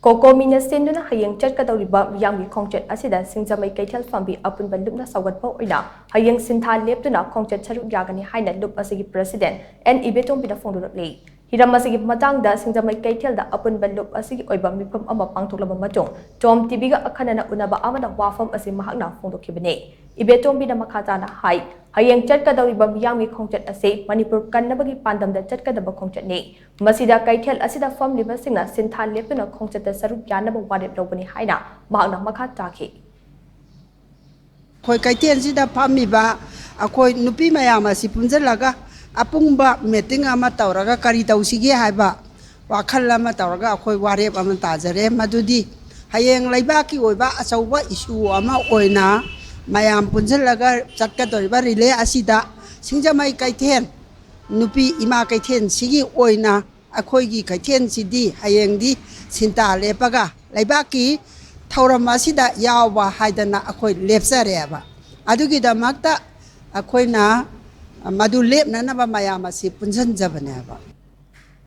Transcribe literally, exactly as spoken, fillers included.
ꯀꯣꯀꯣꯃꯤꯅ ꯁꯤꯟꯗꯨꯅ ꯍꯌꯦꯡ ꯆꯠꯀꯗꯧꯔꯤꯕ ꯃꯤꯌꯥꯝꯒꯤ ꯈꯣꯡꯆꯠ ꯑꯁꯤꯗ ꯁꯤꯡꯖꯃꯩ ꯀꯩꯊꯦꯜ ꯐꯝꯕꯤ ꯑꯄꯨꯟꯕ ꯂꯨꯞꯅ ꯁꯧꯒꯠꯄ ꯑꯣꯏꯅ ꯍꯌꯦꯡ ꯁꯤꯟꯊꯥ ꯂꯦꯞꯇꯨꯅ ꯈꯣꯡꯆꯠ ꯁꯔꯨꯛ ꯌꯥꯒꯅꯤ ꯍꯥꯏꯅ ꯂꯨꯞ ꯑꯁꯤꯒꯤ ꯄ꯭ꯔꯦꯁꯤꯗꯦꯟꯠ ꯑꯦꯟ ꯏꯕꯦꯇꯣꯝꯕꯤꯅ ꯐꯣꯡꯗꯣꯔꯛꯂꯤ꯫ ꯍꯤꯔꯝ ꯑꯁꯤꯒꯤ ꯃꯇꯥꯡꯗ ꯁꯤꯡꯖꯃꯩ ꯀꯩꯊꯦꯜꯗ ꯑꯄꯨꯟꯕ ꯂꯨꯞ ꯑꯁꯤꯒꯤ ꯑꯣꯏꯕ ꯃꯤꯐꯝ ꯑꯃ ꯄꯥꯡꯊꯣꯛꯂꯕ ꯃꯇꯨꯡ ꯇꯣꯝ ꯇꯤꯚꯤꯒ ꯑꯈꯟꯅꯅ ꯎꯅꯕ ꯑꯃꯗ ꯋꯥꯐꯝ ꯑꯁꯤ ꯃꯍꯥꯛꯅ ꯐꯣꯡꯗꯣꯛꯈꯤꯕꯅꯤ꯫ ꯏꯕꯦꯇꯣꯝꯕꯤꯅ ꯃꯈꯥ ꯇꯥꯅ ꯍꯥꯏ, ꯍꯌꯦꯡ ꯆꯠꯀꯗꯧꯔꯤꯕ ꯃꯤꯌꯥꯝꯒꯤ ꯈꯣꯡꯆꯠ ꯑꯁꯤ ꯃꯅꯤꯄꯨꯔ ꯀꯟꯅꯕꯒꯤ ꯄꯥꯟꯗꯝꯗ ꯆꯠꯀꯗꯕ ꯈꯣꯡꯆꯠꯅꯤ꯫ ꯃꯁꯤꯗ ꯀꯩꯊꯦꯜ ꯑꯁꯤꯗ ꯐꯝꯂꯤꯕꯁꯤꯡꯅ ꯁꯤꯟꯊꯥ ꯂꯦꯞꯇꯨꯅ ꯈꯣꯡꯆꯠꯇ ꯁꯔꯨꯛ ꯌꯥꯅꯕ ꯋꯥꯔꯦꯞ ꯂꯧꯕꯅꯤ ꯍꯥꯏꯅ ꯃꯍꯥꯛꯅ ꯃꯈꯥ ꯇꯥꯈꯤ꯫ ꯑꯩꯈꯣꯏ ꯀꯩꯊꯦꯜꯁꯤꯗ ꯐꯝꯃꯤꯕ ꯑꯩꯈꯣꯏ ꯅꯨꯄꯤ ꯃꯌꯥꯝ ꯑꯁꯤ ꯄꯨꯟꯁꯤꯜꯂꯒ ꯑꯄꯨꯟꯕ ꯃꯤꯇꯤꯡ ꯑꯃ ꯇꯧꯔꯒ ꯀꯔꯤ ꯇꯧꯁꯤꯒꯦ ꯍꯥꯏꯕ ꯋꯥꯈꯜ ꯑꯃ ꯇꯧꯔꯒ ꯑꯩꯈꯣꯏ ꯋꯥꯔꯦꯞ ꯑꯃ ꯇꯥꯖꯔꯦ꯫ ꯃꯗꯨꯗꯤ ꯍꯌꯦꯡ ꯂꯩꯕꯥꯛꯀꯤ ꯑꯣꯏꯕ ꯑꯆꯧꯕ ꯏꯁꯨ ꯑꯃ ꯑꯣꯏꯅ ꯃꯌꯥꯝ ꯄꯨꯟꯁꯤꯜꯂꯒ ꯆꯠꯀꯗꯧꯔꯤꯕ ꯔꯤꯂꯦ ꯑꯁꯤꯗ ꯁꯤꯡꯖꯃꯩ ꯀꯩꯊꯦꯜ, ꯅꯨꯄꯤ ꯏꯃꯥ ꯀꯩꯊꯦꯜꯁꯤꯒꯤ ꯑꯣꯏꯅ ꯑꯩꯈꯣꯏꯒꯤ ꯀꯩꯊꯦꯜꯁꯤꯗꯤ ꯍꯌꯦꯡꯗꯤ ꯁꯤꯟꯇꯥ ꯂꯦꯞꯄꯒ ꯂꯩꯕꯥꯛꯀꯤ ꯊꯧꯔꯝ ꯑꯁꯤꯗ ꯌꯥꯎꯕ ꯍꯥꯏꯗꯅ ꯑꯩꯈꯣꯏ ꯂꯦꯞꯆꯔꯦꯕ꯫ ꯑꯗꯨꯒꯤꯗꯃꯛꯇ ꯑꯩꯈꯣꯏꯅ ꯃꯗꯨ ꯂꯦꯞꯅꯅꯕ ꯃꯌꯥꯝ ꯑꯁꯤ ꯄꯨꯟꯁꯤꯟꯖꯕꯅꯦꯕ꯫